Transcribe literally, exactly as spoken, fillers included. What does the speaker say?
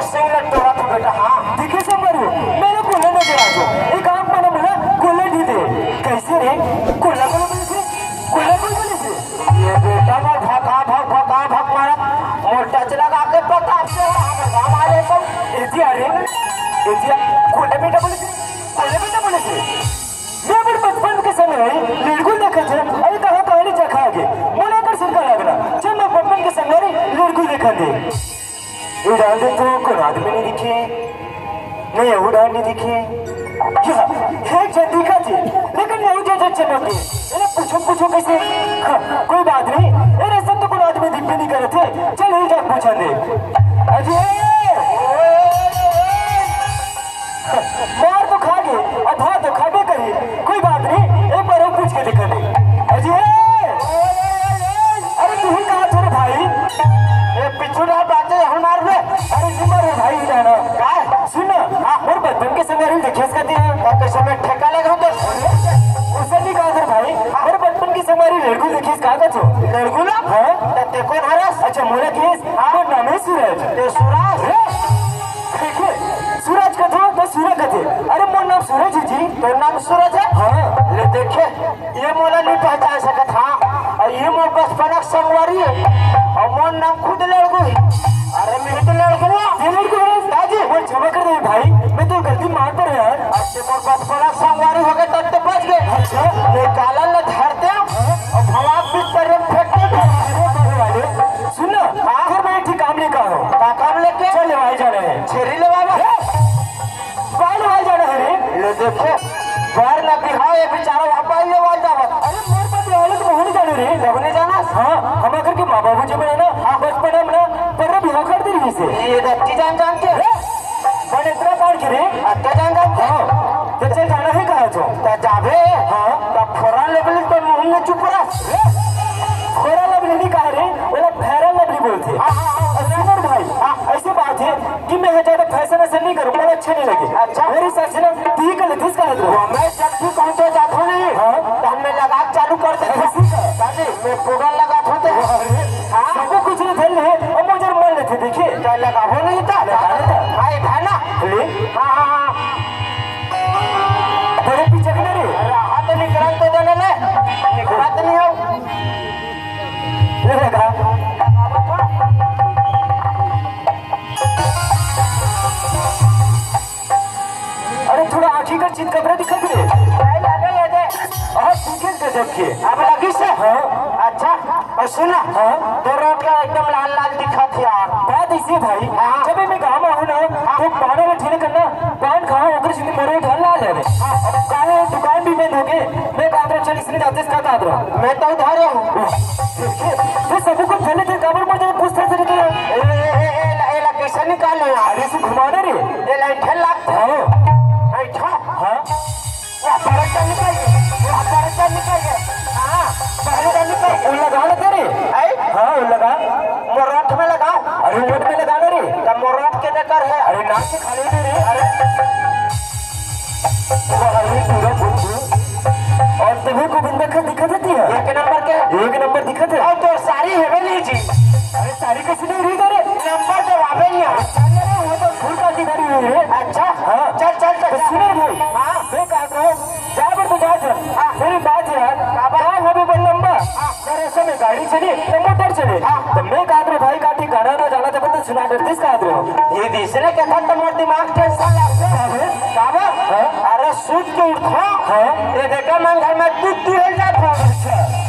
Singlet टोरा था बेटा, हाँ। देखे संगवारी हो, मैं ना गोल्लर नजर आ जाओ। एक आंख मन मोला गोल्लर दे दे। कैसे रे? गोल्लर कोन बोले थे? गोल्लर कोन बोले थे? ये बेटा मैं भका भक, भका भक मारा। मोर टच लगा के पता से हमर गाँव आ जाए तो। ए जी, अरे, ए जी, गोल्लर बेटा बोले थे? गोल्लर बेटा बोले थे? मैं अपन बचपन के संग रही, लेड़गुल देखत हे। अरे कहाँ कहानी चखा आगे। मोला कर सिरका लागना। चल मैं बचपन के संग रही, लेड़गुल देखत हे। उड़ान दे तो कोन आदमी नहीं दिखे, नहीं उड़ान नहीं दिखे। या, हे जल्दी का जी, लेकिन नहीं जे जे चमके। अरे पूछो, पूछो कैसे? हाँ, कोई बात नहीं। अरे सब तो कोन आदमी दिख भी नहीं करे थे। चल ही जा पूछा दे। अजय! मार तो खा गे, अब भात तो खाबे करी। कोई बात नहीं, एक बार और पूछ के देखा दे। अजी, ए! अरे तू ही कहाँ छोरे भाई? ए, पिछू ना बाटे, हम मार बे। अरे नहीं मारो भाई, जाना। काय? सुन ना, हाँ। मोर बचपन के संगवारी देखेस का दिया। और कैसे मैं ठेका लगा तो? उसे नहीं कहा था भाई, मोर बचपन के संगवारी लड़कू देखेस का का छो? लड़कू ना? हाँ। तब ते कोन हरस? अच्छा, मोला केस, हाँ। मोर नाम है सूरज। ते सूरज? हाँ। देखे, सूरज कथे, तो सूरज कथे। अरे, मोर नाम सूरज है जी। तोर नाम सूरज है? हाँ। ले देखे, ये मोला नहीं पहचान सकत, हाँ। और ये मोर बचपना के संगवारी है। और मोर नाम खुद लड़गू है। अरे, मैं तो लड़गू हूँ। ये लड़गू है? दादी। मोर क्षमा कर दे भाई, मैं तो गलती मान पर यार। अब ते मोर बचपना के संगवारी हो गए, तब तो बच गए। अच्छा। निकाला न धरते और भवाक बीच पर फेंकते। अरे, बाबू वाले, सुन ना, हाँ? फिर मैं एक ठे काम लेके आया हूँ। का काम लेके? चल, लेवाई जाना है। छेरी लेवावा? ए! बाल लेवाई जाना है रे। ले देखे, बार ना बिहाव, ये बेचारा वहाँ बाल लेवाई जावत। अरे, मोर पास लेवाई तो मोहन जाने रे। मोहन जाना? हाँ, हम अगर के माँ बाबू जी में ना, हाँ। बचपन में ना, पर बिहाव कर दे रही से। ये रत्ती जान जान के? ए! बड़े इतना पार के रे? अत्ता जान जान के? हाँ। तो चल जाना है कहाँ जो? तो जाबे। हाँ। तो फोरा लेबली तो मुँह में चुप रह। फोरा लवली नहीं कहा रे, बोला फेरा लवली बोलते। हाँ, हाँ, हाँ। और सुन भाई, हाँ। ऐसी बात है कि मैं ज्यादा फैशन वैशन नहीं करूँ, मुझे अच्छे नहीं लगे। अच्छा। मेरे हिसाब से ना, ठीक है, लेतीस का है तो। मैं जब भी कहूँ तो जाता नहीं। हाँ। तो मैं लगा चालू कर देता। ऐसी का? दादी, मैं पाउडर लगा था तो। अरे, हाँ। सब कुछ नहीं धन है, और मुझे मान लेते, देखिए। तो लगाबो नहीं था। लगा लेता। भाई, था ना? ले। हाँ, हाँ, हाँ। बड़े पीछे के रे। अरे, हाथ निकल तो देने ले। निकलत नहीं हो। ले लगा। अरे, थोड़ा आँखी कर चित कबरा दिखा दे। नहीं लगे ये दे। और पीछे गजब के। अब लगी से? हाँ। अच्छा। और सुन ना, हाँ? तोर ओठ एकदम लाल लाल दिखत हे यार। बात ऐसी है भाई, हाँ। जब मैं गाँव में हूँ ना, हाँ। तो पान वाला ठेले करना, पान खाओ, ओकर से मोर ओठ लाल है रे। हाँ। अब काहे दुकान भी बंद हो गए, मैं कहा था, "चल, इसने जाते इसका कहा था।" मैं तो उधारे हूँ। तो सब कुछ पहले थे, काबर में जब पूछते थे, ए, ए, ए, ए, ला, ए, ला, कैसे निकालो यार? अरे, इसे घुमाना रे। ए, ला, इठे लाग। हाँ। बैठा। हाँ। वाह, बड़का निकल गया, वाह, बड़का निकल गया। हाँ, बड़का निकल गया। वो लगा ना तेरे। आई? हाँ, वो लगा। मोर ओठ में लगाओ। अरे, ओठ में लगा ना रे। तो मोर ओठ के देकर है। अरे, नाक से खाली दे रे। अरे। वाह, अरे, पूरा बुद्धू। और तुम्हें गोविंदा का दिखा देती है? एक नंबर के। एक नंबर दिखा दे। और तो सारी है नहीं जी। अरे, सारी कैसे नहीं रही तेरे? नंबर तो वापे नहीं है। चल रे, वो तो फुल का दिखा रही है। अच्छा। हाँ। चल, चल, चल, तो चल। सुनो भाई। हाँ। मैं कहा था, जा बर तो जा सर। हाँ। मेरी बात है यार, बाबा। गाँव हवे बड़ लंबा। हाँ। अगर ऐसे में गाड़ी चली, तो मोटर चली। हाँ। तो मैं कहा था भाई, का ठीक गाना ना जाना था, पर तो सुना करते इसका हाथ रहो। ये दूसरे के था तो मोर दिमाग टेंशन लगता है। हाँ। बाबा, हाँ। अरे सूत के उठो। हाँ। ये देखा मन घर में दूध दूहे जाता। अच्छा।